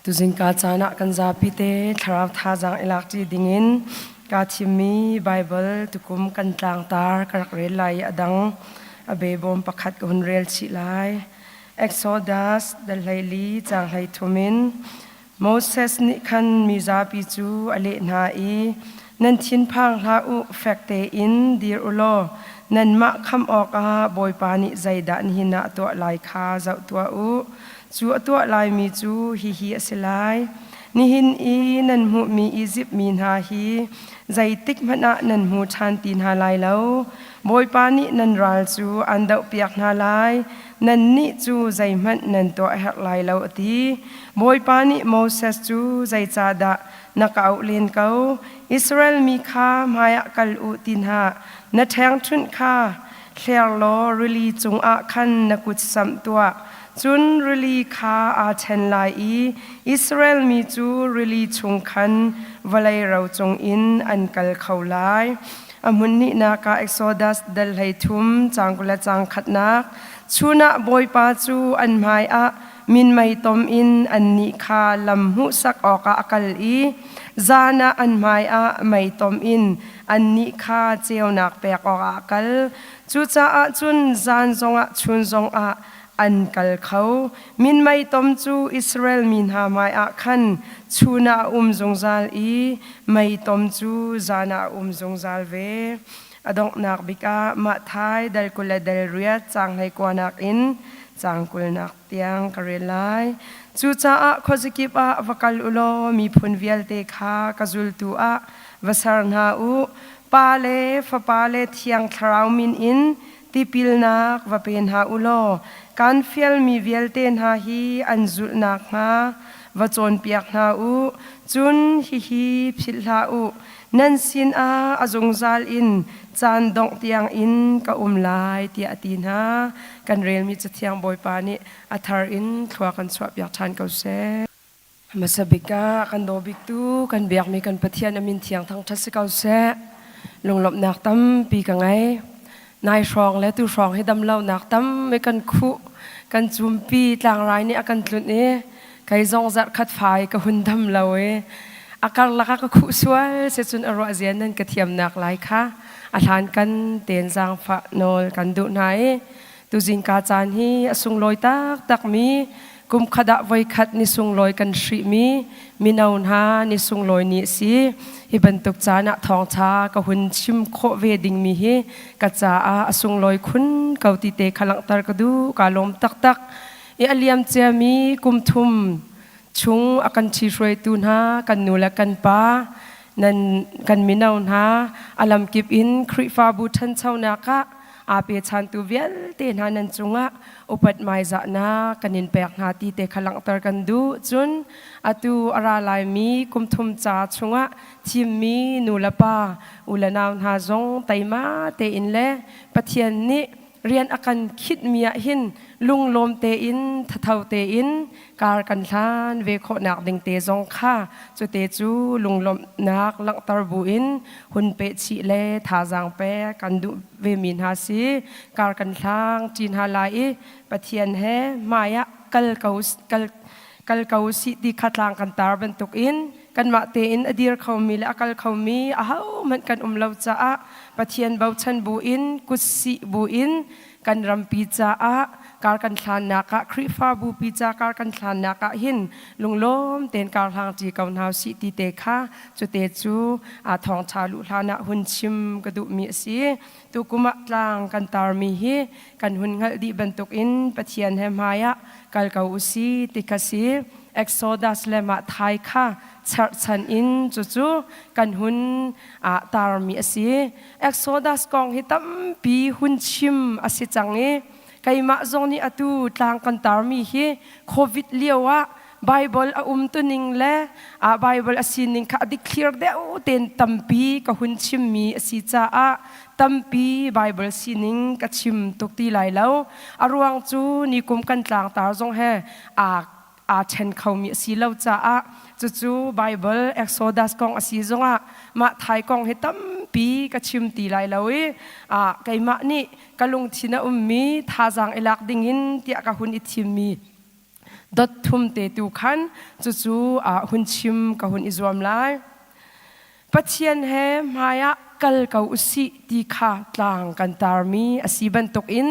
Tuzingka caan ah kan zapi te thlarau thazaang i lak ṭi dingin kaa thimmi Baibal tukum kan tlangtar ka rak rel lai i a dang a behbawm pakhat ka hun rel chih lai. Exodus dal 14 caang 33 in Moses nih khan mi zapi cu a leh hna i, Nan thinphang hlah u, fek tein dir u law nanmah khamh awkah Bawipa nih zeidah nihin ah a tuah lai kha zoh tuah u. Cu a tuah laimi cu hihi a si lai: Nihin i nan hmuhmi Izipt mi hna hi zeitik hmanh ah nan hmu ṭhan ti hna lai lo. Bawipa nih nan ral cu aan dohpiak hna lai, nannih cu zeihmanh nan tuah a herh lai lo, a ti. Bawipa nih Moses cu, Zeicahdah na ka auh len ko? Israel mi kha hmaiah kal u ti hna, na ṭhengṭhunh kha hler law rili cungah khan na kut samh tuah. Cun rili kha aa ṭhen lai i Israel mi cu rili chung khan vawlei ro cungin an kal kho lai. A hmun hnihnak ah Exodus dal 33 caang 20 le caang khatnak chun ah Bawipa cu an hmaiah minmei tom in annih kha lam hmuhsak awkah a kal i zan ah an hmaiah mei tom in annih kha ceunak pek awkah a kal. Cucaah cun zan zongah chun zongah an kal kho. Minmei tom cu Israel mi hna hmaiah khan chun ah a um zungzal i mei tom cu zan ah a um zungzal ve. A donghnak bik ah Matthai dal 20 le dal riat caang 19 in caang 20 tiang ka rel lai. Cucaah khuazakip ah va kal u law miphun vialte kha ka zultu ah va ser hna u. Pa le Fapa le Thiang Thlarau min in tipilnak va pe hna u law kan fialmi vialte hna hi an zulh nakhnga va cawnpiak hna u. Cun hihi philh hlah u, nan sinah a zungzal in caan dongh tiangin ka um lai, tiah a ti hna. Kan relmi Cathiang Bawipa nih a thar in thlua kan chuahpiak ṭhan ko seh. Hmasa bik ah kan daw biktu kan biakmi kan Pathian a min thiang thangṭhat si ko seh. Lunglawmhnak tampi ka ngei. Nai hrawng le tu hrawng hi damlonak tam i kan khuh, kan cumpi tlangrai nih a kan tlunh i kei zong zarhkhat fai ka hun dam lo i a karlak ah ka khuh sual si cun a ruah zia nan ka thiamnak lai kha a hlan kan ten zaangfah nawl kan duh hna i Tuzingka caan hi a sunglawi taktakmi kum khat ah voikhat ni sunglawi kan hrihmi mino hna ni sunglawi ni a si. Hi bantuk caan ah thawngṭha ka hun chim khawh ve dingmi hi ka caah a sunglawi khun ko ti te kha langhter ka duh. Kaa lawm taktak. I a liam ciami kum thum chung a kan ṭhihruaitu hna kan nu le kan pa nan kan mino hna a lamkip in Khrihfabu ṭhanchonak ah aa pechantu vialte hna nan cungah upat hmaizahnak kan in pek hna ti te kha langhter kan duh. Cun atu a ra laimi kum thum ca chungah thimmi nu le pa u le nau hna zong teima tein le Pathian nih rian a kan khitmi ah hin lunglawm tein thatho tein kar kan hlan ve khawhnak ding te zong kha cute cu lunglawmhnak langhter buin hun peh chih le thazaang pe kan duh ve mi hna si. Kar kan hlang ṭi hna lai i Pathian he hmai ah kal ko kal kal ko sih ti kha tlang kan tar bantukin kanmah tein a dir khomi le a kal khomi ahohmanh kan um lo caah Pathian bochan buin kutsih buin kan rampi caah kar kan hlannak ah, Khrihfabu pi ca kar kan hlannak ah hin lunglawm tein kar hlang ṭi ko hna usih ti te kha cute cu a thawngṭha luh hlan ah hun chim ka duhmi a si. Tukum ah tlang kan tarmi hi kan hun hngalh dih bantukin Pathian he hmai ah kal ko usih ti kha si. Exodus le mah thai kha cherhchan in cucu kan hun tarmi a si. Exodus kong hi tampi hun chim a si cang i keimah zong nih atu tlang kan tarmi hi COVID lio ah Bible a um tuning le a Bible a sining kha a dikthlir deuh tein tampi ka hun chimmi a si caah tampi Bible sining ka chim tuk ti lai lo. A ruang cu nikum kan tlangtar zong he aa aa ṭhen khomi a si lo caah cucu Bible Exodus kong a si zongah mah thai kong hi tampi ka chim ti lai lo i keimah nih ka lungthin a ummi thazaang i lak dingin tiah ka hun i thimmi. Dot thum te tu khan cucu hun chim ka hun i zuam lai. Pathian he hmai ah kal ko usih ti kha tlang kan tarmi a si bantukin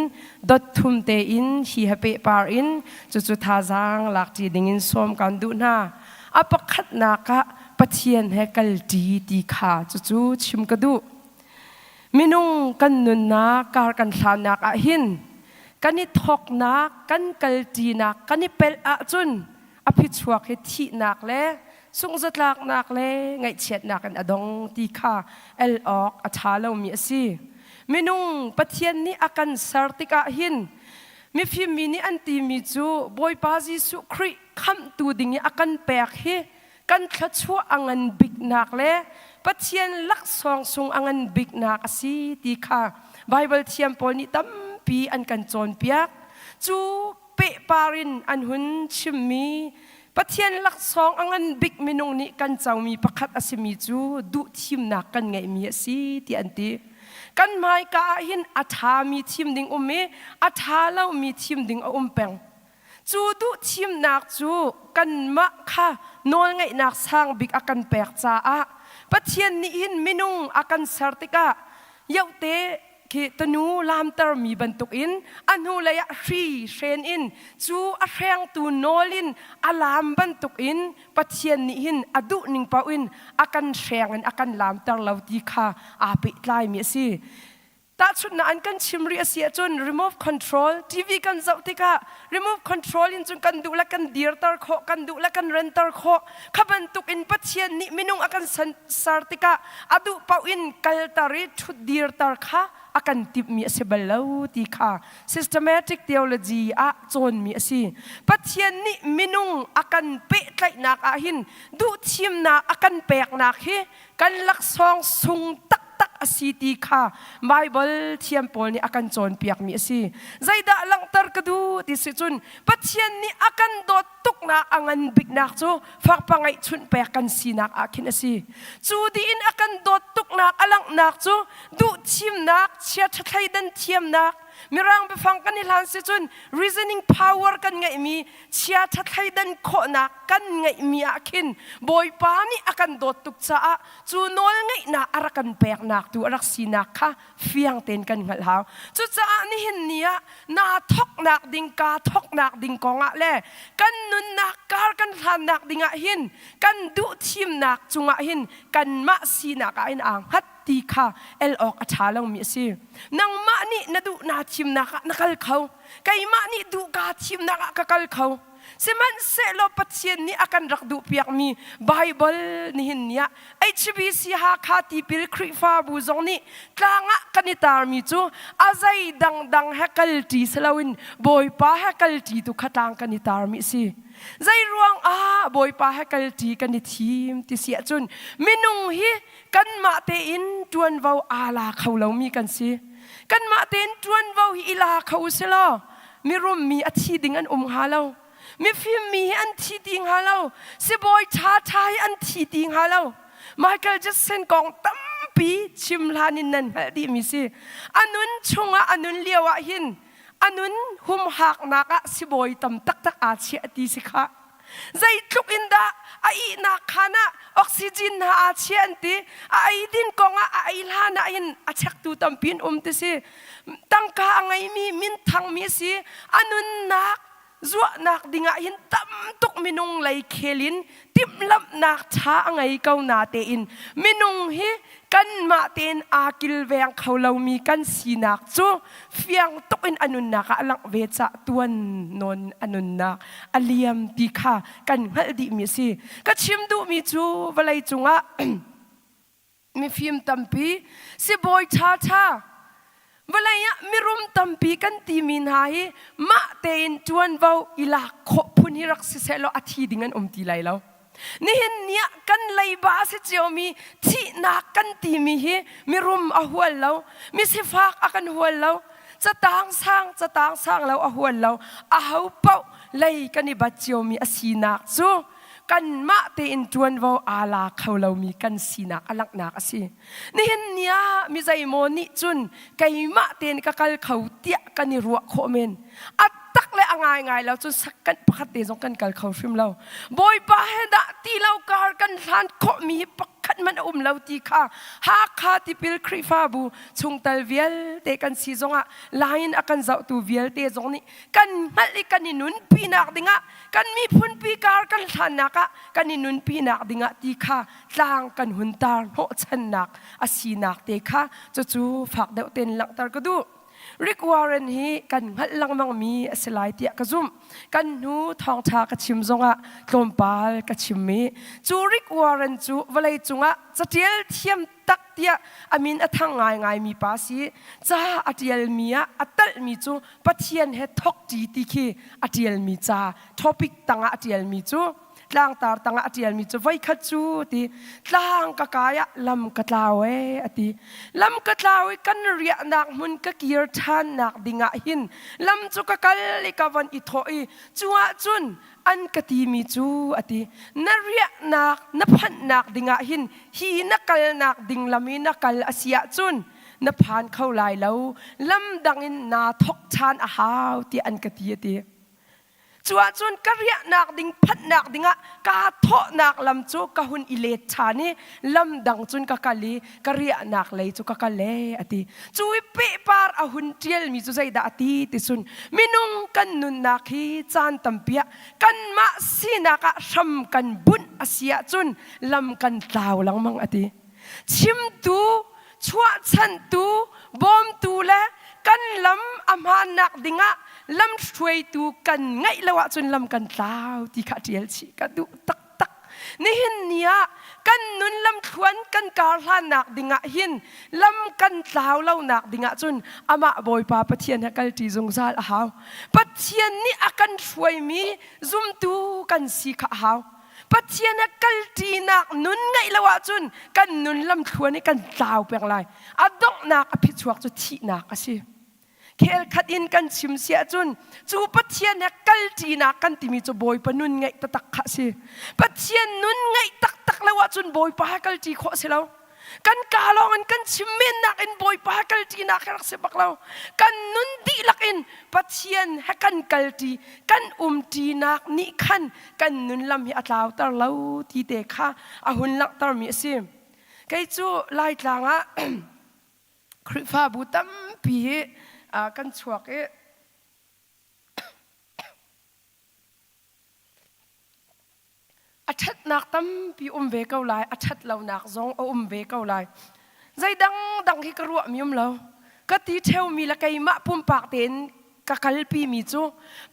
dot thum tein hi he pehpar in cucu thazaang lakṭi dingin sawm kan duh hna. A pakhatnak ah Pathian he kalṭi ti kha cucu chim ka duh. Minung kan nunnak kar kan hlannak ah hin kan i thawknak, kan kalṭinak, kan i pelh ahcun a phichuak hi thihnak le sungzatlaknak le ngaihchiatnak in a dong ti kha el awk a ṭha lomi a si. Minung Pathian nih a kan ser tikah hin mifim mi nih an timi cu Bawipa Jesuh Khrih khamhtu ding i a kan pek hi kan thluachuah a ngan biknak le Pathian laksawng sung a ngan biknak a si ti kha Baibal thiam pawl nih tampi an kan cawnpiak. Cu pehpar in an hun chimmi Pathian laksawng a ngan bik minung nih kan comi pakhat a simi cu duhthimnak kan ngeihmi a si ti an ti. Kan hmaika ah hin a ṭhami thim ding um i a ṭha lomi thim ding a um peng. Cu duhthimnak cu kanmah kha nawlngeihnak sang bik a kan pek caah Pathian nih hin minung a kan ser tikah yohte khi tanu lamtermi bantukin a hnulei ah hri hren in cu a hrengtu nawl in a lam bantukin Pathian nih hin a duh ning paoh in a kan hreng in a kan lamter lo ti kha aa pehtlaimi a si. Tahchunhnak an kan chim rih a si ahcun remote control TV kan zoh tikah remote control in cun kan duh le kan dirter khawh kan duh le kan renter khawh kha bantuk in Pathian nih minung a kan ser tikah a duh paoh in kalter i ṭhut dirter kha a kan timhmi a si bal lo ti kha systematic theology ah cawnmi a si. Pathian nih minung a kan pehtlaihnak ah hin duhthimnak a kan peknak hi kan laksawng sung taktak a si ti kha Baibal thiam pawl nih a kan cawnpiakmi a si. Zeidah langhter ka duh ti si cun Pathian nih a kan dawt tuknak a ngan biknak cu fakpa ngeihchunh pek kan sinak ah khin a si. Cu diin a kan dawt tuknak a langhnak cu duhthimnak, chiaṭha thleidan thiamnak, Mirang biafang kan i hlan si cun reasoning power kan ngeihmi chiaṭha thleidan khawhnak kan ngeihmi ah khin Bawipa nih a kan dawt tuk caah cu nawl ngeihnak a rak kan peknak tu a rak sinak kha fiang tein kan hngalh hau. Cucaah nihin ni ah naa thoknak ding kaa thoknak ding kongah le kan nunnak kar kan hlannak ding ah hin kan duh thimnak cungah hin kanmah sinak ah hin aa hngat ti kha el awk a ṭha lomi a si. Nangmah nih na duh naa thimnak ah na kal kho. Keimah nih duh kaa thimnak ah ka kal kho. Sihmanhsehlaw Pathian nih a kan rak duhpiakmi Baibal nihin ni ah HBC Hakha Tipil Khrihfabu zong nih tlang ah kan i tarmi cu a zei dangdang he kalṭi si loin Bawipa he kalṭi tu kha tlang kan i tarmi a si. Zei ruang ah Bawipa he kalṭi kan i thim ti si ahcun minung hi kanmah tein ṭuanvo aa la kho lomi kan si. Kanmah tein ṭuanvo hi i la kho u si law mirum mi a thi ding an um hnga lo. Mifim mi hi an thi ti hnga lo. Sibawi ṭhaṭha hi an thi ti hnga lo. Michael Jackson kong tampi chim hlan in nan hngalh dihmi si. A nun chungah a nun lio ah hin a nun humhaknak ah sibawi tam taktak aa chiah ti si khah. Zeitluk in dah a ihnak khaan ah oxygen hna aa chia an ti. A eidin kong ah a ei hlan ah hin a chektu tampi an um ti si. Tangka a ngeimi minthangmi a si. A nunnak zuahnak ding ah hin tam tuk minung lei khel in timhlamhnak ṭha a ngei ko na tein minung hi kanmah tein aa kilveng kho lomi kan sinak cu fiang tuk in a nunnak ah a langh ve cah tuan nawn a nunnak a liam ti kha kan hngalh dihmi a si. Ka chim duhmi cu vawlei cungah mifim tampi sibawi ṭhaṭha vawlei ah mirum tampi kan timi hna hi mah tein ṭuanvo i lak khawh phun hi rak si sehlaw a thi ding an um ti lai lo. Nihin ni ah kan leiba a si ciomi thihnak kan timi hi mirum a hual lo, misifak a kan hual lo, catang sang catang sang lo a hual lo, aho paoh lei kan i bat ciomi a sinak cu kanmah tein ṭuanvo aa la kho lomi kan sinak a langhnak a si. Nihin ni ah mi zeimaw nih cun keimah tein ka kal kho tiah kan i ruah khawh men. A tak le a ngaingai lo cun sakkan pakhat te zong kan kal kho hrim lo. Bawipa he dah ti lo kar kan hlan khawhmi hi pakhat hmanh a um lo ti kha Hakha tipil Khrihfabu chungtel vialte kan si zongah lain a kan zohtu vialte zong nih kan hngalh i kan i nunpinak dingah kan miphunpi kar kan hlannak ah kan i nunpinak dingah ti kha tlang kan hun tar hnawhchannak a sinak te kha cucu fak deuh tein langhter ka duh. Rick Warren hi kan hngalh lengmang mi a si lai tiah ka zumh. Kan hnu thawngṭha ka chim zongah tlawmpal ka chim i cu Rick Warren cu vawlei cungah caṭial thiam tak tiah a min a thang ngaingai mi pa si. Ca a ṭialmi ah a talhmi cu Pathian he thawkṭi ti khi a ṭialmi ca topic tangah a ṭialmi cu tlangtar tangah a ṭialmi cu voikhat cu ti tlang ka kai ah lam ka tlau ee a ti. Lam ka tlau i kan riahnak hmun ka kir ṭhannak dingah hin lam cu ka kal i ka von i thawh i cu ahcun an ka timi cu a ti. Na riahnak na phanhnak dingah hin hi na kalnak ding lam i na kal a si ahcun na phan kho lai lo lam dang in naa thawk ṭhan a hau tiah an ka ti a ti. Cu ahcun ka riahnak ding phanhnak dingah kaa thawhnak lam cu ka hun i let ṭhan i lam dang cun ka kal i ka riahnak lei cu ka kal ee a ti. Cu i pehpar a hun ṭialmi cu zeidah a ti ti cun minung kan nunnak hi caan tampi ah kanmah sinak ah hram kan bunh a si ahcun lam kan tlau lengmang a ti. Chimtu, chuahchanhtu, bawmtu le kan lam a hmaannak dingah lamhruaitu kan ngeih lo ahcun lam kan tlau ti kha ṭial chih ka duh taktak. Nihin ni ah kan nun lamthluan kan kar hlannak dingah hin lam kan tlau lonak dingah cun amah Bawipa Pathian he kalṭi zungzal a hau. Pathian nih a kan hruaimi zumtu kan si kha a hau. Pathian he kalṭinak nun ngeih lo ahcun kan nun lamthluan i kan tlau peng lai. A donghnak a phichuak cu thihnak a si. Khel khat in kan chim si ahcun cu Pathian he kalṭinak kan timi cu Bawipa nun ngeih taktak kha a si. Pathian nun ngeih taktak lo ahcun Bawipa he kalṭi khawh a si lo. Kan kaa lawng in kan chim mennak in Bawipa he kalṭinak he rak si bak lo. Kan nun dihlak in Pathian he kan kalṭi, kan umṭinak nih khan kan nun lam hi a tlauter lo ti te kha a hun langhtermi a si. Kei cu Laitlang ah Khrihfabu tampi hi kan chuak i A ṭhatnak tampi um ve ko lai, a ṭhat lonak zong a um ve ko lai. Zei dangdang hi ka ruahmi um lo. Ka ti ṭheumi le keimah pumpak tein ka kalpimi cu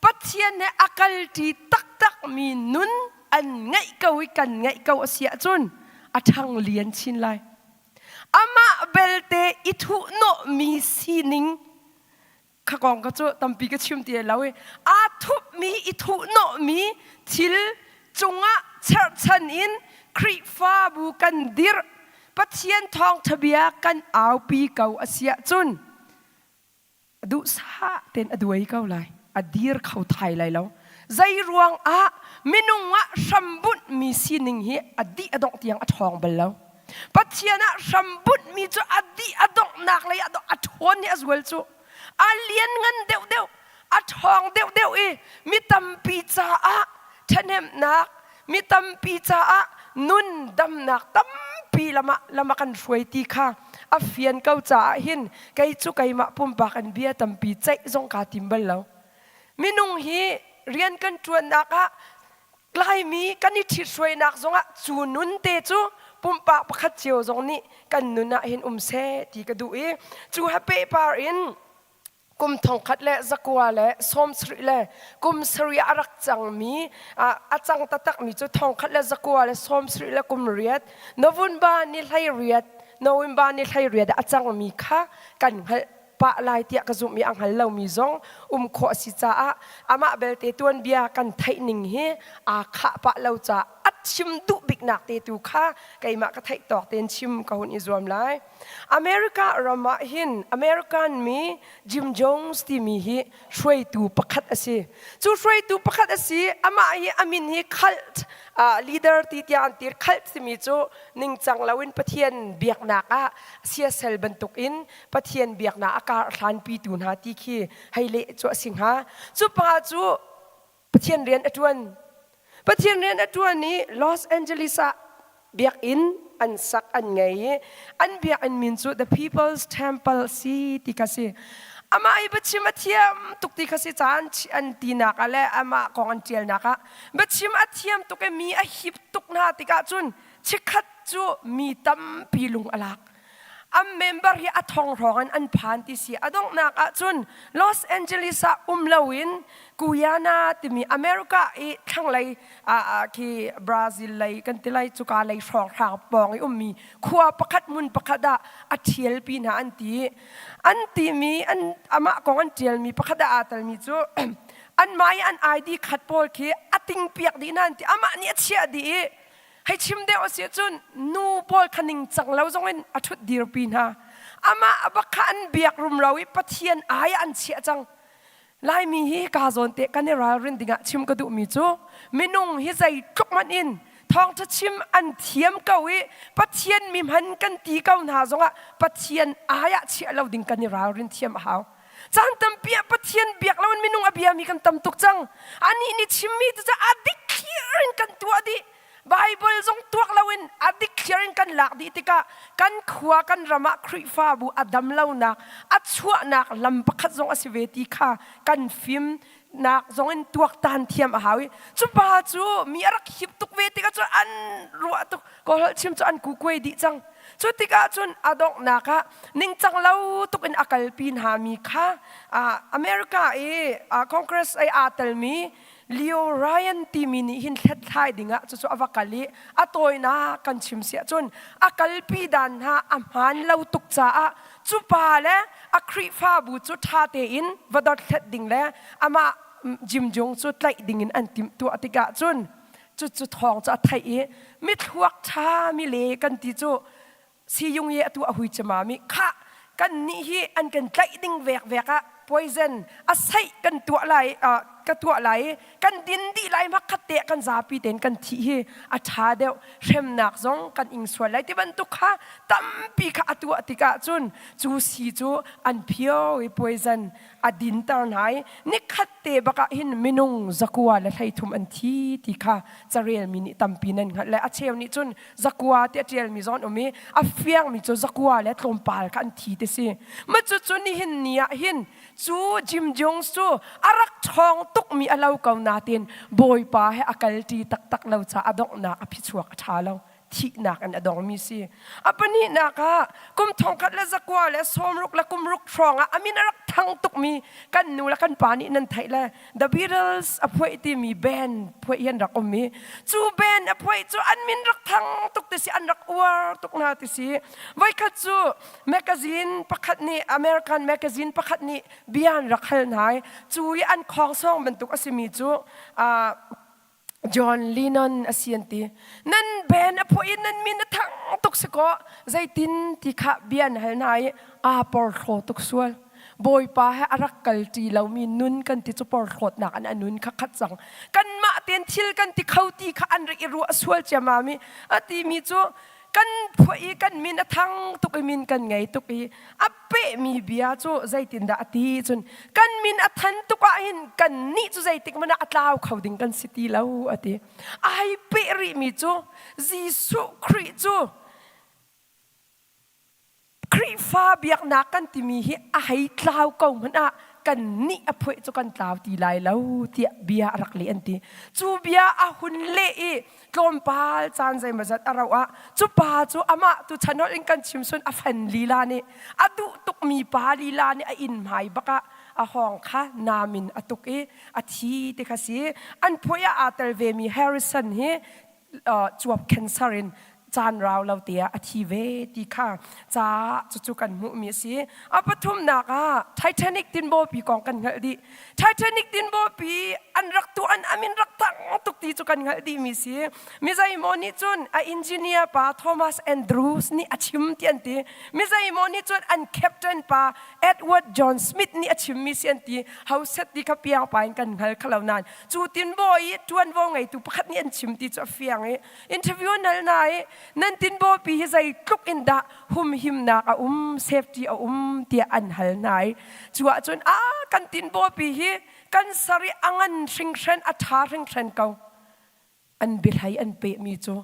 Pathian he a kalṭi taktakmi nun an ngeih ko i kan ngeih ko a si ahcun a ṭhang lian chin lai. Amah belte i thuhnawhmi sining kha kong ka cu tampi ka chim ti lo i aa thupmi i thuhnawhmi thil cungah cherhchan in Khrihfabu kan dirh Pathian thawngṭha bia kan aupi ko a si ahcun duhsah tein a duai ko lai a dir kho thai lai lo zei ruang ah minung ah hrambunhmi sining hi a dih a dongh tiang a ṭhawng bal lo Pathian ah hrambunhmi cu a dih a donghnak lei ah a ṭhawn i a zual cu a lianngan deuhdeuh a ṭhawng deuhdeuh i mi tampi caah ṭhahnemnak mi tampi caah nun damnak tampi lam ah lam a kan hruai ti kha a fian ko caah hin kei cu keimah pumpak in bia tampi ceih zong kaa tim bal lo minung hi rian kan ṭuannak ah Laimi kan i ṭhithruainak zongah cu nun te cu pumpak pakhat cio zong nih kan nun ah hin um seh ti ka duh i cu he pehpar in kum 1970 le kum sarih a rak cangmi a cang taktakmi cu 1978 November ni 18 November ni 18 a cangmi kha kan hngalh pah lai tiah ka zumh i a hngal lomi zong um khawh a si caah amah belte tuanbia kan theih ning hi aa khah pah lo caah a chim duh biknak te tu kha keimah ka theih tawk tein chim ka hun i zuam lai. America ram ah hin American mi Jim Jones timi hi hruaitu pakhat a si. Cu hruaitu pakhat a si amah hi a min hi cult. Leader ti tiang an tir khalh timi cu ningcang loin Pathian biaknak ah siasal bantukin Pathian biaknak a kar hlanpitu hna ti khi hei leh cu a si hnga. Cu pa cu Pathian rian a ṭuan. Pathian rian a ṭuan i Los Angeles ah biakinn an sak an ngei i an biakinn min cu The People's Temple si ti kha si. Amah i biachim a thiam tuk ti kha si caan an tinak ah le amah kong an ṭialnak ah biachim a thiam tuk i mi a hip tuk hna tikah cun chikkhat cu mi tampi lung a lak. An member hi a thong hrawng in an phan ti si. A donghnak ahcun Los Angeles ah um loin Guyana timi America i thlanglei khi Brazil lei kan ti lai cuka lei hrawnghrang pawng i ummi khua pakhat hmun pakhat ah a ṭhialpi hna an ti. An timi an amah kong an ṭialmi pakhat ah aa telmi cu anmah i an ID khat pawl khi a tingpiak dih hna an ti. Amah nih a chiah dih i Hei chim deuh a si ahcun nu pawl kha ningcang lo zongin a ṭhut dirpi hna. Amah bak kha an biak rumro i Pathian ai ah an chiah cang. Laimi hi ka zawn te kan i ralrin dingah chim ka duhmi cu minung hi zeitluk hmanh in thawngṭha chim an thiam ko i Pathian mi hman kan ti ko hna zongah Pathian ai ah chiah lo ding kan i ralrin thiam a hau. Caan tampi ah Pathian biak loin minung a biami kan tam tuk cang. Anih nih chimmi cu a dik thlir in kan tuah dih. Bible zong tuak loin a dikthliar in kan lak dih tikah kan khua kan ram ah Khrihfabu a dam lonak a chuahnak lam pakhat zong a si ve ti kha kan fim nak zong in tuaktan thiam a hau i cu pa cu mi a rak hip tuk ve tikah cun an ruah tuk kawlholh chim cu an kukuai dih cang cu tikah cun a donghnak ah ningcang lo tuk in a kalpi hna mi kha America i Congress ai aa telmi Leo Ryan timi nih hin hlethlai dingah cucu a va kal i a tawinak kan chim si ahcun a kalpi dan hna a hmaan lo tuk caah cu pa le a Khrihfabu cu ṭha tein va dothlet ding le amah Jim Jung cu tlaih dingin an timhtuah tikah cun cucu thawng cu a theih i mithluak ṭha mi le kan ti cu siyung i atu a hui cemami khah kan nih hi an kan tlaih ding vekvek ah poison a seih kan tuah lai ka tuah lai i kan din dih lai hmakhat te kan zapi tein kan thih hi a ṭha deuh hremnak zong kan ing sual lai ti bantuk kha tampi kha a tuah tikah cun cu si cu an phio i poison a dinter hna i nikhat te bak ah hin minung zakua le 30 an thi ti kha carelmi nih tampi nan hngalh le a cheu nih cun zakua ti a ṭialmi zong an um i a fiangmi cu zakua le tlawmpal kha an thi ti si. Ma cucu nihin ni ah hin cu Jim Jones cu a rak ṭhawng tukmi a lo ko nain Bawipa he a kalṭi taktak lo caah a donghnak a phichuak a ṭha lo. Thihnak in a dongmi si. A pahnihnak ah kum thongkhat le zakua le sawmruk le kumruk hrawng ah a min a rak thang tukmi kan nu le kan pa nih nan theih le The Beatles a phuaih timi band phuaih hi an rak um i cu band a phuaih cu an min rak thang tuk ti si an rak uar tuk hna ti si voikhat cu magazine pakhat nih American magazine pakhat nih bia an rak hal hna i cu i an khongsong bantuk a simi cu John Lennon a si an ti nan band a phuah i nan min a thang tuk si kaw zeitin ti kha bia an hal hna i aa porhlaw tuk sual Bawipa he a rak kalṭi lomi nun kan ti cu porhlawtnak an a nun kha khat cang kanmah tein thil kan ti kho ti kha an rak i ruah sual ciammam i a timi cu kan phuah i kan min a thang tuk i min kan ngei tuk i a pehmi bia cu zeitindah a ti cun kan min a than tuk ah hin kan nih cu zeitik hmanh ah a tlau kho ding kan si ti lo a ti ai peh rihmi cu Jesuh Khrih cu Khrihfa biaknak kan timi hi a hei tlau ko hmanh ah kan nih a phueh cu kan tlau ti lai lo tiah bia a rak leh an ti. Cu bia a hun leh i tlawmpal caan zeimawzat a rauh ah cu pa cu amah tu chan holh in kan chim sun a fan lila nih a duh tukmi pa lila nih a inn hmai bak ah a hawng kha nam in a tuk i a thi ti kha si. An phueh ah aa tel vemi Harrison hi cuap cancer in Caan rau lo te ah a thi ve ti kha ca cucu kan hmuhmi a si. A pathumnak ah Titanic tinbawpi kong kan hngalh dih. Titanic tinbawpi an rak tu an amin rak thang tuk ti cu kan hngalh dihmi si. Mi zeimaw nih cun a engineer pa Thomas Andrews nih a chim ti an ti. Mi zeimaw nih cun an captain pa Edward John Smith nih a chimmi si an ti. Hoset ti kha piang pa in kan hngal kha lo nain cu tinbaw i ṭuanvo ngeitu pakhat nih an chim ti cu a fiang i interview an hal hna i nan tinbawpi hi zeitluk in dah humhimnak a um safety a um tiah an hal hna i cu ahcun a kan tinbawpi hi kan sar i a ngan hringhran a ṭha hringhran ko an biahlei an pehmi cu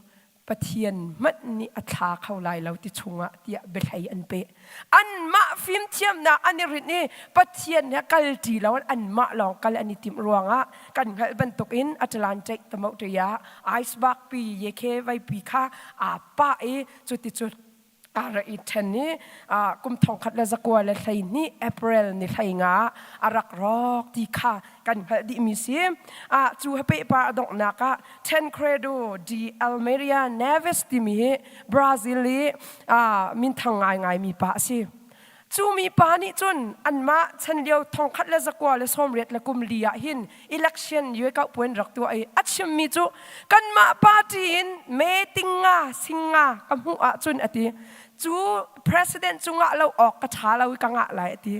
Pathian hmanh nih a thla kho lai lo ti chungah tiah biahlei an peh. Anmah fimthiamnak an i rinh i Pathian he kal ṭi lo anmah lawng kal an i timh ruangah kan hngalh bantukin Atlantic tamohṭi ah iceberg pi yekhe veipi kha aa pah i cuticun aa rak i ṭhen i kum 1912 April ni 15 a rak rawk ti kha kan hngalh dihmi si. Cu pehpar a donghnak ah Tancredo de Almeida Neves timi hi Brazil i minthang ngaingaimi pa a si. Cu mi pa nih cun anmah chan lio 1984 ah hin election yue kau puan rak tuah i a chimmi cu kanmah party in me tinga singa ka hmuh ahcun a ti. Cu president cu ngah lo awk ka ṭha lo i ka ngah lai a ti.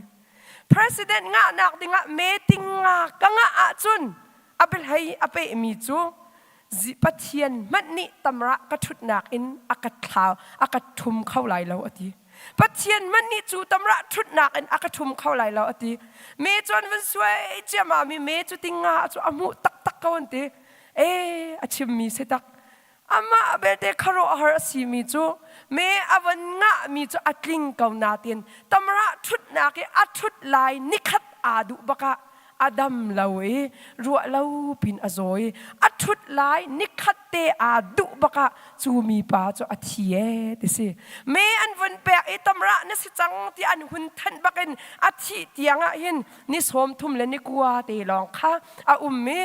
President ngahnak dingah me tinga ka ngah ahcun a biahlei a pehmi cu Pathian hmanh nih tamrah ka ṭhutnak in a ka thlau a ka ṭhum kho lai lo a ti. Pathian hmanh nih cu tamrah ṭhutnak in a ka ṭhum kho lai lo a ti. Me cu an van suai ciammam i me cu tinga cu a hmuh taktak ko an ti. E a chimmi si tak. Amah belte khuaruahhar a simi cu me a van ngahmi cu a tling ko nain tamrah ṭhutnak i a ṭhut lai nikhat aa duh bak ah a dam lo i ruah lo pin a zaw i a ṭhut lai nikhat te aa duh bak ah cu mipa cu a thi ee ti si. Me an vun pek i tamrah na si cang ti an hun thanh bakin a thih tiang ah hin ni 30 le ni kua te lawng kha a um i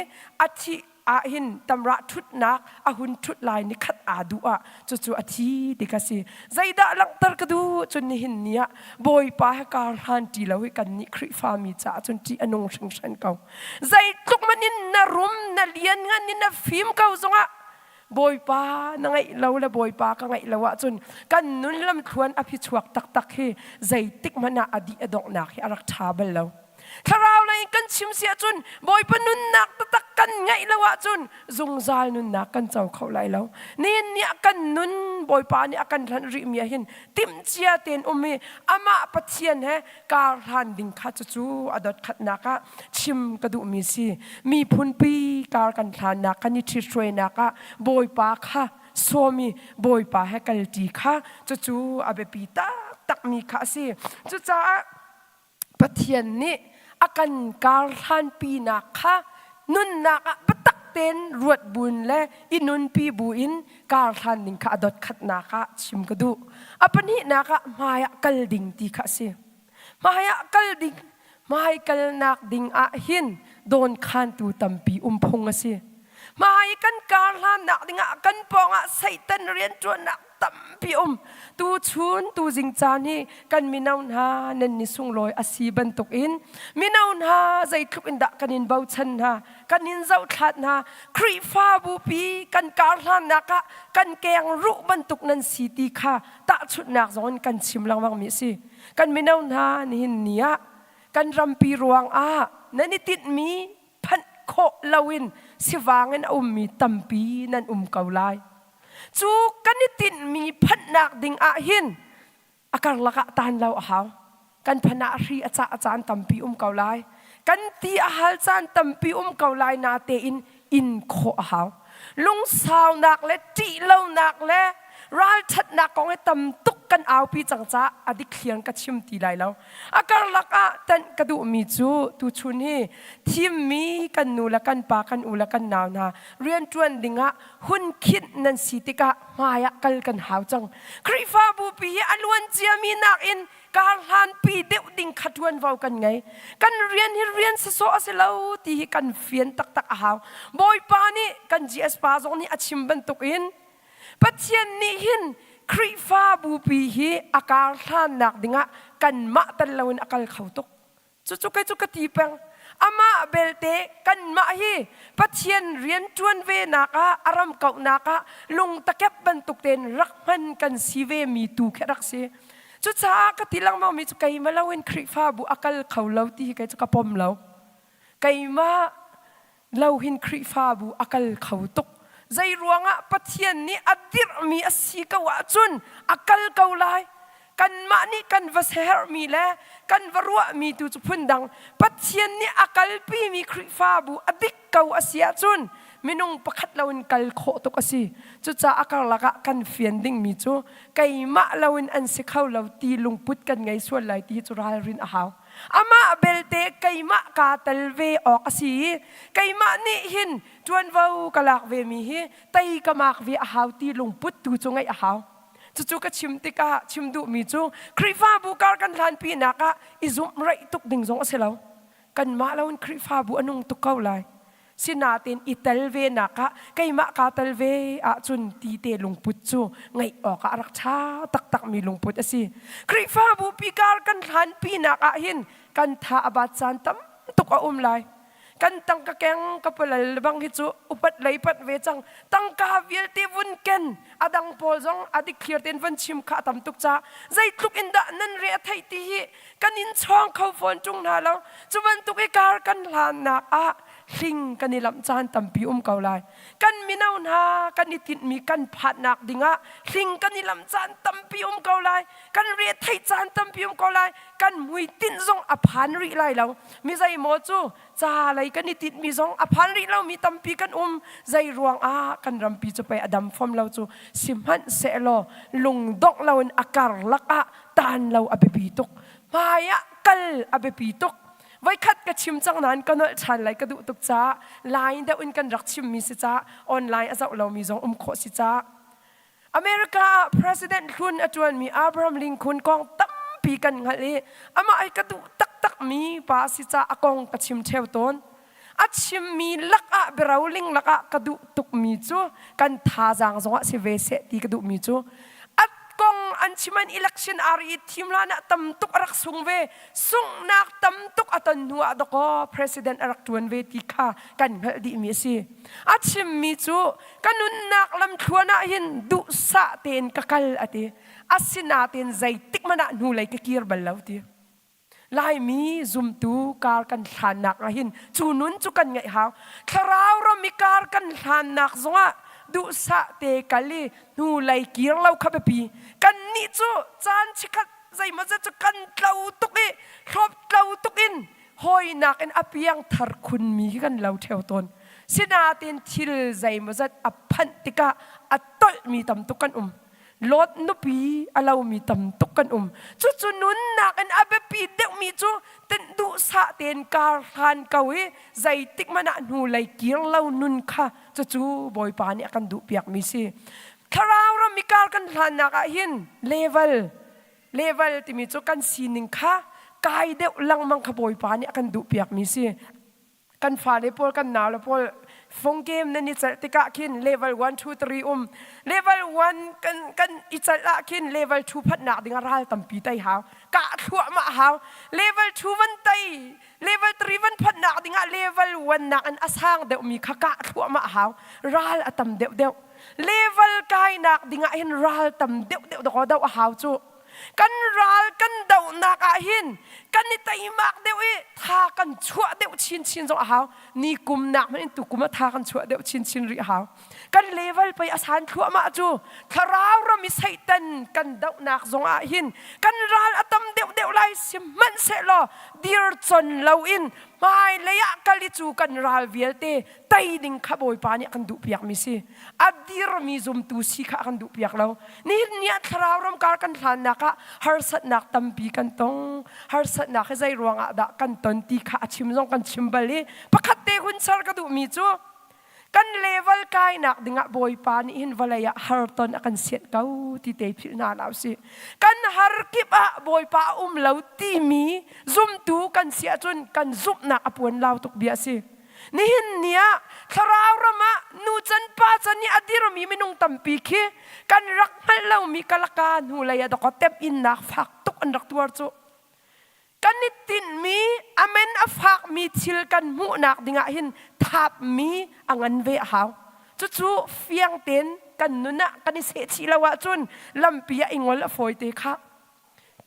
a thih ah hin tamrah ṭhutnak a hun ṭhut lai ni khat aa duh ah cucu a thi ti ka si. Zeidah langhter ka duh cun nihin ni ah Bawipa he kar hlan ṭi lo hi kannih Khrihfa mi caah cun ṭih a nung hringhran ko. Zeitluk man in na rum na lian ngan in na fim ko zongah Bawipa na ngeih lo le Bawipa ka ngeih lo ahcun kan nun lamthluan a phichuak taktak hi zeitik hmanh ah a dih a donghnak hi a rak ṭha bal lo. Thlarau lei in kan chim si ahcun Bawipa nunnak taktak kan ngeih lo ahcun zungzal nunnak kan co kho lai lo. Nihin ni ah kan nun Bawipa nih a kan hlanh rihmi ah hin timhcia tein um i amah Pathian he kar hlan ding kha cucu a dot khatnak ah chim ka duhmi si. Miphun pi kar kan hlannak kan i ṭhithruainak ah Bawipa kha sawm i Bawipa he kalṭi kha cucu a biapi taktakmi kha a si. Cucaah Pathian nih a kan karhlanpinak kha nunnak ah biatak tein ruat buin le i nunpi buin karhlan ding kha a dotkhatnak ah chim ka duh. A pahnihnak ah hmai ah kal ding ti kha a si. Hmai ah kal ding, hmai kalnak ding ah hin dawnkhantu tampi um phung a si. Hmai kan karhlannak ding ah kan pawngah Satan rianṭuannak tampi um. Tuchun tuzing caan hi kan mino hna nan ni sunglawi a si bantukin mino hna zeitluk in dah kan in bochan hna, kan in zohthlat hna. Khrihfabu pi kan karhlannak ah kan keng ruh bantuk nan si ti kha tahchunhnak zong in kan chim lengmang mi a si. Kan mino hna nihin ni ah kan rampi ruangah nan i tinhmi phanh khawh loin sivang in a ummi tampi nan um ko lai. Cu kan i tinhmi phanhnak ding ah hin a karlak ah tan lo a hau. Kan phan ah hri a cah a caan tampi um ko lai. Kan ti a hal caan tampi um ko lai na tein in khawh a hau. Lungsaunak le ṭihlonak le ralṭhatnak kong hi tam tuk kan aupi cang caah a dikthliang ka chim ti lai lo. A karlak ah tanh ka duhmi cu tuchun hi thimmi kan nu le kan pa kan u le kan nau hna rianṭuan dingah hun khinh nan si tikah hmai ah kal kan hau cang. Khrihfabu pi hi a luan ciami nakin karhlanpi deuh ding kha ṭuanvo kan ngei. Kan rian hi rian sawsawh a si lo ti hi kan fian taktak a hau. Bawipa nih kan GS pa zong nih a chim bantukin. Pathian nih hin Khrihfabu pi hi a kar hlannak dingah kanmah tel loin a kal kho tuk. Cucu kei cu ka ti peng. Amah belte kanmah hi Pathian rian ṭuan ve nak ah a ram kauhnak ah lungtakep bantuk tein rak hman kan si ve mi tu khi rak si. Cucaah ka ti lengmang mi cu keimah loin Khrihfabu a kal kho lo ti hi kei cu ka pom lo. Keimah lo hin Khrihfabu a kal kho tuk. Zei ruangah Pathian nih a dirhmi a si ko ahcun a kal ko lai. Kanmah nih kan va herhmi le kan va ruahmi tu cu phundang. Pathian nih a kalpimi Khrihfabu a dik ko a si ahcun minung pakhat loin kal khawh tuk a si. Cucaah a karlak ah kan fian dingmi cu keimah loin an si kho lo ti lungput kan ngei sual lai ti hi cu ralrin a hau. Amah belte keimah kaa tel ve awk a si i keimah nih hin ṭuanvo ka lak vemi hi tei ka mak ve a hau ti lungput tu cu ngeih a hau. Cucu ka chim tikah chim duhmi cu Khrihfabu kar kan hlanpinak ah i zumh raih tuk ding zong a si lo. Kanmah loin Khrihfabu a nung tuk ko lai. Sinain i tel ve nak ah keimah kaa tel ve ahcun ti te lungput cu ngeih awkah a rak ṭha taktakmi lungput a si. Khrihfabu pikar kan hlanpinak ah hin kan tha a bat caan tam tuk a um lai. Kan tangka keng ka palal bang hi cu upat lei pat ve cang. Tangka vialte vun ken a dang pawl zong a dikthlir tein van chim kha a tam tuk ca zeitluk in dah nan re a theih ti hi kan in chawng kho fawn ṭung hna lo. Cu bantuk i kar kan hlannak ah hling kan i lamh caan tampi um ko lai. Kan mino hna kan i tinhmi kan phannak dingah hling kan i lamh caan tampi um ko lai. Kan re theih caan tampi um ko lai. Kan hmuitinh zong a phan rih lai lo. Mi zeimaw cu ca lei kan i tinhmi zong a phan rih lomi tampi kan um. Zei ruangah kan rampi cu pei a dam fom lo cu sihmanhsehlaw lungdongh loin a karlak ah taan lo a biapi tuk. Hmai ah kal a biapi tuk. Voikhat ka chim cang nain ka nolh ṭhan lai ka duh tuk caah lai deuh in kan rak chimmi si caah online a zoh lomi zong um khawh si caah America ah President hlun a ṭuanmi Abraham Lincoln kong tampi kan hngalh i amah hi ka duh taktakmi pa a si caah a kong ka chim ṭheo tawn. A chimmi lakah biaroling lakah ka duh tukmi cu kan thazaang zongah si ve seh ti ka duhmi cu a kong an chim an election ari i thim hlan ah tam tuk a rak sung ve sunghnak tam tuk a ton hnu ah dakaw president a rak ṭuan ve ti kha kan hngalh dihmi a si. A chimmi cu ka nunnak lamthluan ah hin duhsah tein ka kal a ti. Asinain zeitik hmanh ah hnulei ka kir bal lo ti. Laimi zumtu kar kan hlannak ah hin cu nun cu kan ngeih hau. Thlarau ram i kar kan hlannak zongah duhsah te kal i hnulei kir lo kha biapi. Kannih cu caan chikkhat zeimawzat cu kan tlo tuk i hlawp tlo tuk in hawinak in a piang thar khunmi hi kan lo ṭheo tawn. Sinain thil zeimawzat a phanh tikah a tolhmi tam tuk kan um. Lot nupi a lomi tam tuk kan um. Cucu nunnak in a biapi deuhmi cu tinh duhsah tein kar hlan ko i zeitik hmanh ah hnulei kir lo nun kha cucu Bawipa nih a kan duhpiakmi si. Thlarau ram i kar kan hlannak ah hin level level timi cu kan sining kha kai deuh lengmang kha Bawipa nih a kan duhpiakmi si. Kan fale pawl kan naule pawl phone game nan i celh tikah khin level 1 2 3 um level 1 kan kan i celh ah khin level 2 phatnak ding ah ral tampi tei hau kah thluahmah hau level 2 van tei level 3 van phatnak ding ah level 1 nak in a sang deuhmi kha kah thluahmah hau ral a tam deuh deuh level kainak ding ah hin ral tam deuh deuh dawk do a hau cu Kan ral kan dohnak ah hin kan i teimak deuh i tha kan chuah deuh chinchin zong a hau. Ni kum nak hmanh in tukum ah tha kan chuah deuh chinchin rih a hau. Kan level pei a san thluahmah cu thlarau ram i Satan kan dohnak zong ah hin kan ral a tam deuh deuh lai sihmanhsehlaw dir con loin hmailei ah kal i cu kan ral vialte tei ding kha Bawipa nih a kan duhpiakmi si. A dirmi zumtu si kha a kan duhpiak lo. Nihin ni ah thlarau ramkar kan hlannak ah harsatnak tampi kan tong. Harsatnak hi zei ruangah dah kan ton ti kha a chim zong kan chim bal i pakhat te hun ser ka duhmi cu kan level kainak dingah Bawipa nih hin vawlei ah har ton a kan sianh ko ti te philh hna hlah usih. Kan har kip ah Bawipa a um lo timi zumtu kan si ahcun kan zumhnak a puan lau tuk bia a si. Nihin ni ah thlarau ram ah nu can pa can i a dirmi minung tampi khi kan rak hngalh lomi kalaka hnu lei ah dawkaw temh innak fak tuk an rak tuar cu. Kan i tinhmi amen a fakmi thil kan hmuhnak dingah hin thapmi a ngan ve a hau. Cucu fiang tein kan nun ah kan i sehchih lo ahcun lampi ah i ngol a fawi te khah.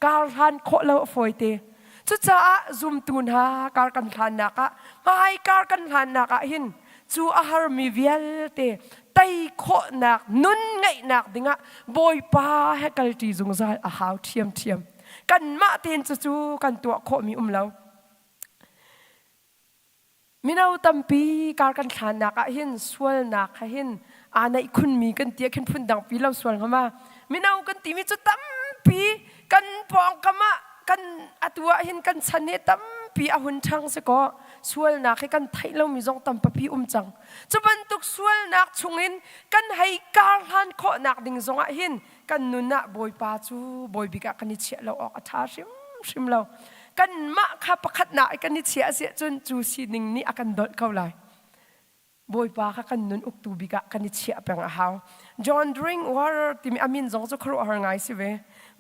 Kar hlan khawh lo a fawi te. Cucaah zumtu hna kar kan hlannak ah hmai kar kan hlannak ah hin cu a harmi vialte tei khawhnak nun ngeihnak dingah Bawipa he kalṭi zungzal a hau ṭhiamṭhiam. Kanmah tein cucu kan tuah khawhmi um lo. Mino tampi kar kan hlannak ah hin sualnak ha hin aa naih khunmi kan ti ah khin phundang pi lo sual hnga ma. Mino kan timi cu tampi kan pawngkam ah kan atu ah hin kan chan hi tampi a hun ṭhang si kaw sualnak hi kan theih lomi zong tampi um cang. Cu bantuk sualnak chungin kan hei kar hlan khawhnak ding zongah hin kan nun ah Bawipa cu bawibik ah kan i chiah lo awk a ṭha hrimhrim lo. Kanmah kha pakhatnak i kan i chiah a si ahcun cu sining nih a kan dolh ko lai. Bawipa kha kan nun uktu bik ah kan i chiah peng a hau. John Drinkwater timi a min zong cu khuaruahhar ngai si ve.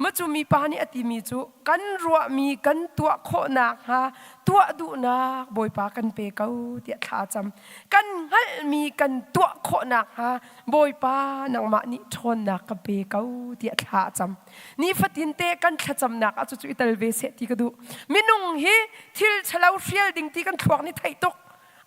Macu mipa nih a timi cu kan ruahmi kan tuah khawh nakhnga tuah duhnak Bawipa kan pe ko tiah thla a cam. Kan hngalhmi kan tuah khawh nakhnga Bawipa nangmah nih ṭhawnnak ka pe ko tiah thla a cam. Nifatin te kan thlacamnak ah cucu i tel ve seh ti ka duh. Minung hi thil ṭhalo hrial ding ti kan thluak nih theih tuk.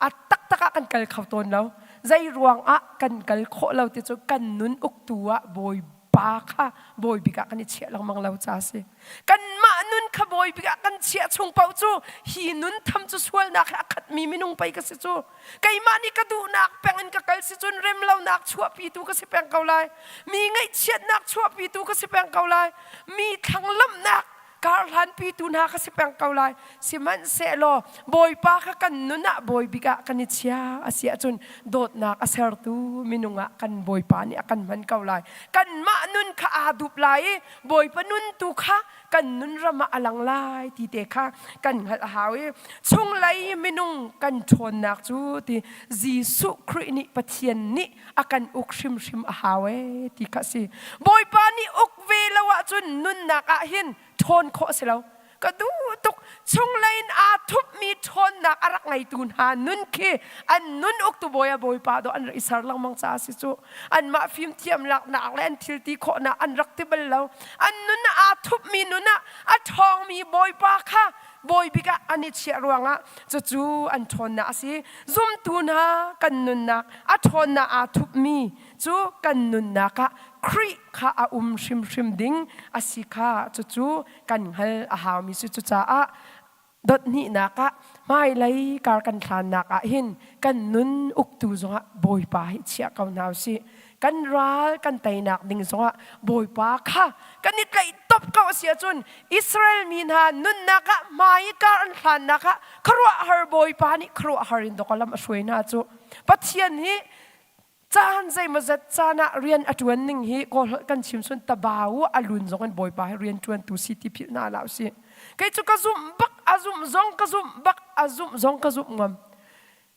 A taktak ah kan kal kho tawn lo. Zei ruang ah kan kal khawh lo ti cu kan nun uktu ah Bawipa kha bawi bik ah kan i chiah lengmang lo ca a si. Kanmah nun kha bawi bik ah kan chiah chung paoh cu hi nun tham cu sualnak he a khatmi minung pei ka si cu. Keimah nih ka duhnak peng in ka kal si cun remlonak chuahpitu ka si peng ko lai. Mi ngaihchiatnak chuahpitu ka si peng ko lai. Mi thlanglamhnak karhlanpitu hna ka si peng ko lai. Sihmanhsehlaw Bawipa kha kan nun ah bawi bik ah kan i chia a si ahcun dawtnak a sertu minung ah kan Bawipa nih a kan hman ko lai. Kanmah nun kha aa dup lai i Bawipa nun tu kha kan nun ram ah a lang lai ti te kha kan hngalh a hau i chunglei minung kan ṭhawnnak cu ti Jesuh Khrih nih Pathian nih a kan uk hrimhrim a hau ee ti kha a si. Bawipa nih uk ve lo ahcun nunnak ah hin ṭhawn khawh a si lo. Ka duh tuk chunglei in aa thupmi ṭhawnnak a rak ngeitu hna nun khi an nun uktu bawi a bawipa dawh an rak i ser lengmang caah a si cu. Anmah fimthiam laknak le an thil ti khawhnak an rak ti bal lo. An nun ah aa thupmi nun ah a ṭhawngmi bawipa kha bawi bik ah an i chiah ruangah cucu an ṭhawnnak a si. Zumtu hna kan nunnak a ṭhawnnak aa thupmi cu kan nunnak ah Khrih kha a um hrimhrim ding a si kha cucu kan hngal a haumi si. Cucaah dothnihnak ah hmailei kar kan hlannak ah hin kan nun uktu zongah Bawipa hi chiah ko hna usih. Kan ral kan teinak ding zongah Bawipa kha kan i tlaih top ko a si ahcun Israel mi hna nunnak ah hmai kar an hlannak ah khuaruahhar Bawipa nih khuaruahhar in dawk lam a hruai hna cu. Pathian hi Caan zeimawzat caan ah rian a ṭuan ning hi Kawl kan chim sun tabau a lun zong in Bawipa hi rian ṭuantu si ti philh hna hlah usih. Kei cu ka zumh bak a zumh zong ka zumh bak a zumh zong ka zumh ngam.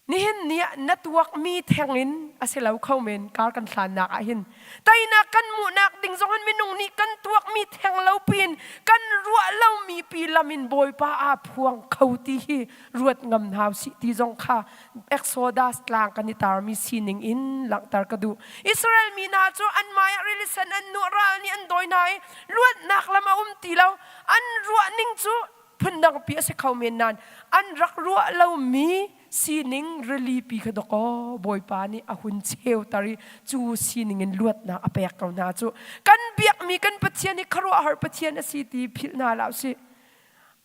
Nihin ni ah na tuakmi theng in a si lo kho men kar kan hlannak ah hin teinak kan hmuhnak ding zong hin minung nih kan tuakmi theng lo piin kan ruah lomi pi lam in Bawipa aa phuang kho ti hi ruat ngam hna usih ti zong kha Exodus tlang kan i tarmi sining in langhter ka duh. Israel mi hna cu an mah ah rili sen an nuah ral nih an dawi hna i luatnak lam a um ti lo. An ruah ning cu phundangpi a si kho men nain an rak ruah lomi sining rili pi kha dawkaw Bawipa nih a hun cheuter i cu sining in luatnak a pek ko hna cu kan biakmi kan Pathian hi khuaruahhar Pathian a si ti philh hna hlah usih.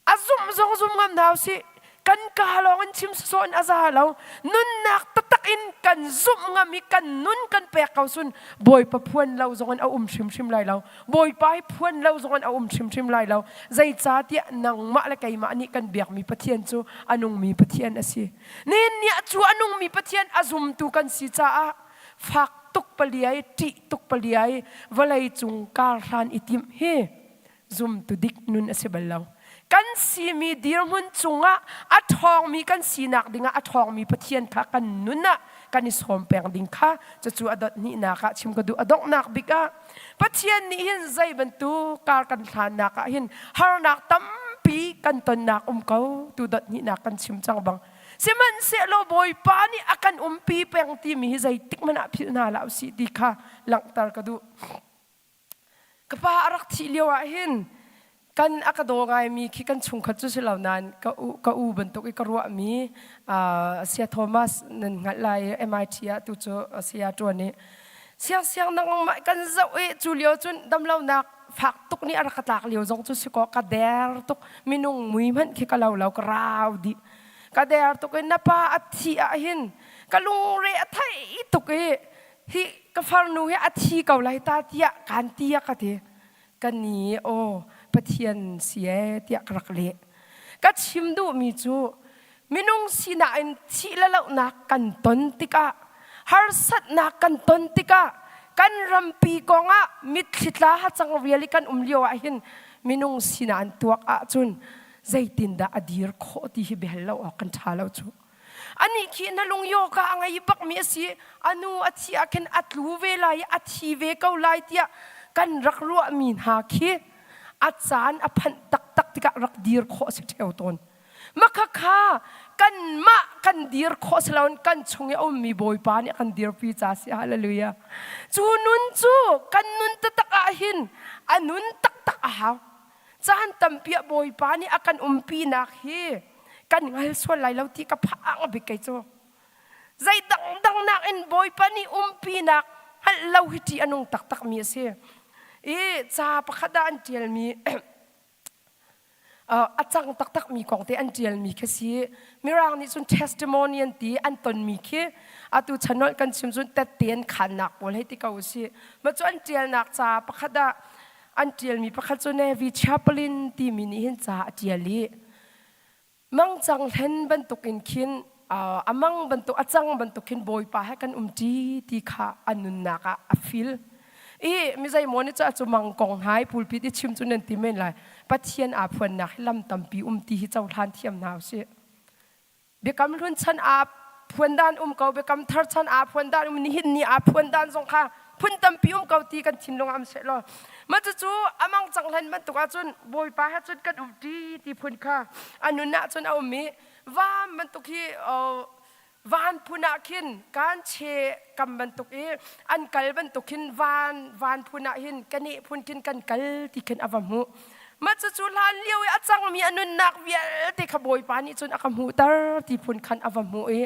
A zumh zong zum ngam hna usih. Kan ka lawng in chim sawsawh in a za lo. Nunnak taktak in kan zumh ngam i kan nun kan pek ko sun Bawipa phuan lo zong in a um hrimhrim lai lo. Bawipa hi phuan lo zong in a um hrimhrim lai lo. Zeicahtiah nangmah le keimah nih kan biakmi Pathian cu a nungmi Pathian a si. Nihin ni ah cu a nungmi Pathian a zumtu kan si caah fak tuk paliai, ṭih tuk paliai, vawlei cung kar hlan i timh hi zumtu dik nun a si bal lo. Kan simi dirhmun cungah a ṭhawngmi kan sinak dingah a ṭhawngmi Pathian kha kan nun ah kan i sawm peng ding kha cucu a dot hnihnak ah chim ka duh. A donghnak bik ah Pathian nih hin zei bantuk kar kan hlannak ah hin harnak tampi kan tonnak um ko tu dot hnihnak kan chim cang bang. Sihmanhsehlaw Bawipa nih a kan umpi peng timi hi zeitik hmanh ah philh hna hlah usih ti kha langhter ka duh. Ka pa a rak thih lio ah hin kan a ka daw ngaimi khi kan chungkhat cu si lo nain ka u, ka u bantuk i ka ruahmi uh, Saya Thomas nan hngalh lai i MIT ah tu cu saya ṭuan i siangsiang nangmah kan zoh i cu lio cun damlonak fak tuk nih a rak ka tlak lio zong cu si kaw ka der tuk minung mui hmanh khi ka lo lo ka rau dih ka der tuk i na pa a thih ah hin ka lungre a thei tuk i hi ka farnu hi a thi ko lai ta tiah kaan ti a ka ti ka ni aw Pathian si e tiah ka rak leh ka chim duhmi cu minung sinak in thih le lohnak kan ton tikah harsatnak kan ton tikah kan rampi kongah mitthli tla hacang rial i kan um lio ah hin minung sinak in tuak ahcun zeitindah a dir khawh ti hi bel lo awk kan ṭha lo cu. Anih khi na lung yoga a ngei bakmi a si. A nu a thi ah khin a tlu ve lai i a thi ve ko lai tiah kan rak ruahmi hna khi a caan a phanh taktak tikah rak dir khawh a si ṭheo tawn. Makhakha kanmah kan dir khawh si loin kan chung i a ummi Bawipa nih a kan dirpi ca si. Hallelujah. Cu nun cu kan nun taktak ah hin a nun taktak a hau. Caan tampi ah Bawipa nih a kan umpinak hi kan hngal sual lai lo ti ka phang bik kei cu. Zei dangdang nakin Bawipa nih umpinak hngalh lo hi ṭih a nung taktakmi a si. I ca pakhat ah an ṭialmi a cang taktakmi kong te an ṭialmi khi si. Mirang nih cun testimony an ti an tonmi khi atu chanolh kan chim cun tette an khannak pawl hei ti ko usih. Mah cu an ṭialnak ca pakhat ah an ṭialmi pakhat cu Navy chaplain timi nih hin ca a ṭial i mangcang hlen bantukin khin a mang bantuk a cang bantuk khin Bawipa he kan umṭi ti kha a nunnak ah a feel i mi zeimaw nih cu cu mang kong hna i pulpit i chim cu nan ti men lai Pathian aa phuannak hi lam tampi um ti hi cohlan thiam hna usih. Biakam Hlun chan aa phuan dan um ko, Biakam Thar chan aa phuan dan um, nihin ni aa phuan dan zong kha phun tampi um ko ti kan thinlung am seh law. Mah cucu amang cang hlan bantuk ahcun Bawipa he cun kan um ṭi ti phun kha a nun ahcun a um i vam bantuk hi van phun ah khin kan che kam bantuk i an kal bantuk khin van van phun ah hin kaneh phun khin kan kal ti khin a va hmuh. Mah cucu hlan lio i a cangmi a nunnak vialte kha Bawipa nih cun a ka hmuhter ti phun khan a va hmuh i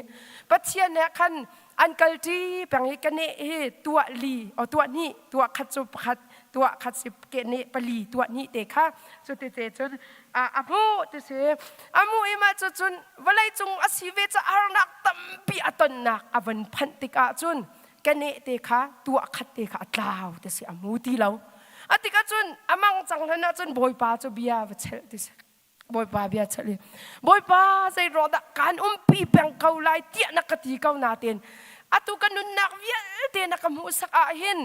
Pathian he khan an kalṭi peng i keneh hi tuah li o tuah hnih tuah khat cu pakhat tuah khat si keneh pali tuah hnih te kha cutite cun a hmuh ti si a hmuh i mah cu cun vawlei cung a si ve ca harnak tampi a tonnak a van phanh tikah cun keneh te kha tuah khat te kha a tlau ti si a hmu ti lo a tikah cun a mang cang hlan ah cun bawipa cu bia va chelh ti si bawipa bia chelh i bawipa zei ruang dah kaan umpi peng ko lai tiah na ka ti ko nain atu ka nunnak vialte na ka hmuhsak ah hin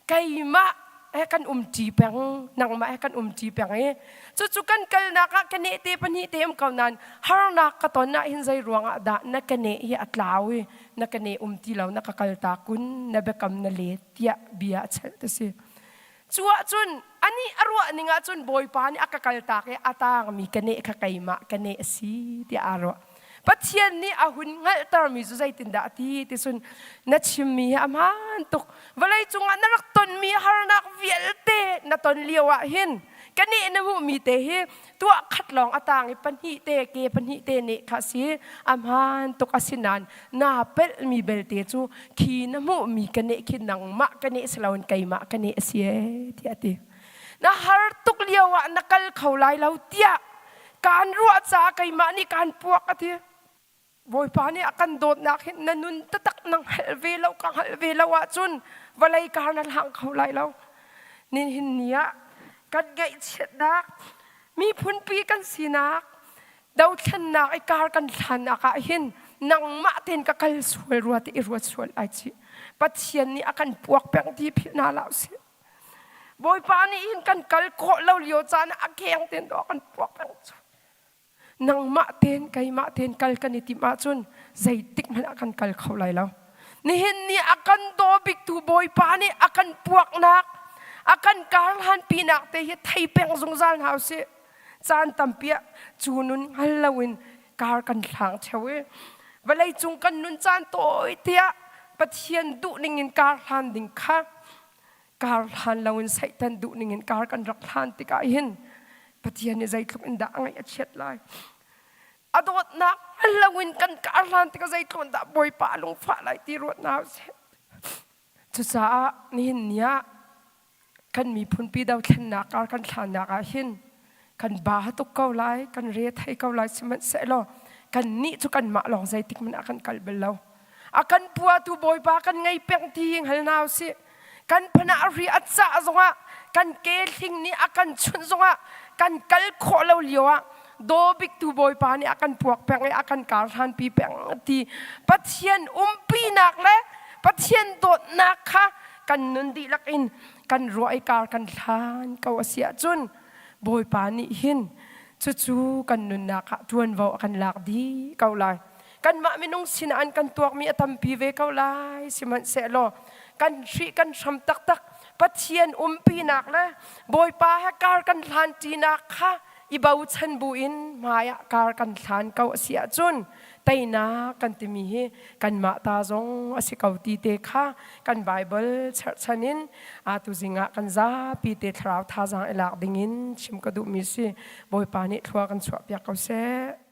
keimah he kan umṭi peng nangmah he kan umṭi peng i cucu kan kalnak ah keneh te pahnih te um ko nain harnak ka ton ah hin zei ruangah dah na keneh hi a tlau i na keneh um ti lo na ka kalta kun na biakam na let tiah bia a chelh ti si cu ahcun anih a ruah ning ahcun bawipa nih a ka kaltak i a tangmi keneh kha keimah keneh a si tiah aa ruah Pathian nih a hun hngalhtermi cu zeitindah a ti ti cun na chimmi hi a hmaan tuk vawlei cungah na rak tonmi harnak vialte na ton lio ah hin kaneh na hmuhmi te hi tuah khat lawng a tang i pahnih te ke pahnih te nih kha si a hmaan tuk a si nain naa pelhmi belte cu khi na hmuhmi kaneh khi nangmah kaneh si loin keimah kaneh a si ee tiah a ti na har tuk lio ah na kal kho lai lo tiah kaan ruah caah keimah nih kaan puak a ti Bawipa nih a kan dawtnak hi na nun taktak na hngalh ve lo ka hngalh ve lo ahcun vawlei kar na hlang kho lai lo nihin ni ah kan ngaihchiatnak miphunpi kan sinak dothlennak i kar kan hlannak ah hin nangmah tein ka kal sual rua ti i ruat sual ai chi Pathian nih a kan puak peng ti philh hna hlah usih Bawipa nih hin kan kal khawh lo lio caan ah a keng tein dawh kan puak peng cu. Nangmah tein keimah tein kal kan i timh ahcun zeitik hmanh ah kan kal kho lai lo. Nihin ni a kan daw biktu Bawipa nih a kan puaknak, a kan karhlan pinak te hi thei peng zungzal hna usih. Caan tampi ah cu nun hngal loin kar kan hlang theo i vawlei cung kan nun caan tawi tiah Pathian duh ning in kar hlan ding kha kar hlan loin Satan duh ning in kar kan rak hlan tikah hin Pathian nih zeitluk in dah a ngaih a chiat lai. A dawtnak hngal loin kan kar hlan tikah zeitluk in dah Bawipa a lungfah lai ti ruat hna usih. Cucaah nihin ni ah kan miphunpi dothlennak kar kan thlannak ah hin kan ba tuk ko lai, kan re thei ko lai sihmanhsehlaw kan nih cu kanmah lawng zeitik hmanh ah kan kal bal lo. A kan puatu Bawipa kan ngei peng ti hi hngal hna usih. Kan phanah ri a cah zongah kan ke hling nih a kan chunh zongah kan kal khawh lo lio ah daw biktu Bawipa nih a kan puak peng i a kan kar hlanpi peng ti Pathian umpinak le Pathian dawtnak kha kan nun dihlak in kan ruah i kar kan hlan ko a si ahcun Bawipa nih hin cucu kan nunnak ah ṭuanvo a kan lak dih ko lai. Kanmah minung sinah an kan tuakmi a tampi ve ko lai. Sihmanhsehlaw kan hrih kan hram taktak Pathian umpinak le Bawipa he kar kan hlan ṭinak kha i bochan buin hmaiah kar kan hlan ko a si ahcun teinak kan timi hi kanmah ta zong a si ko ti te kha kan Bible cherhchan in atu zing ah kan zapi te thlarau thazaang i lak dingin chim ka duhmi si. Bawipa nih thlua kan chuahpiak ko seh.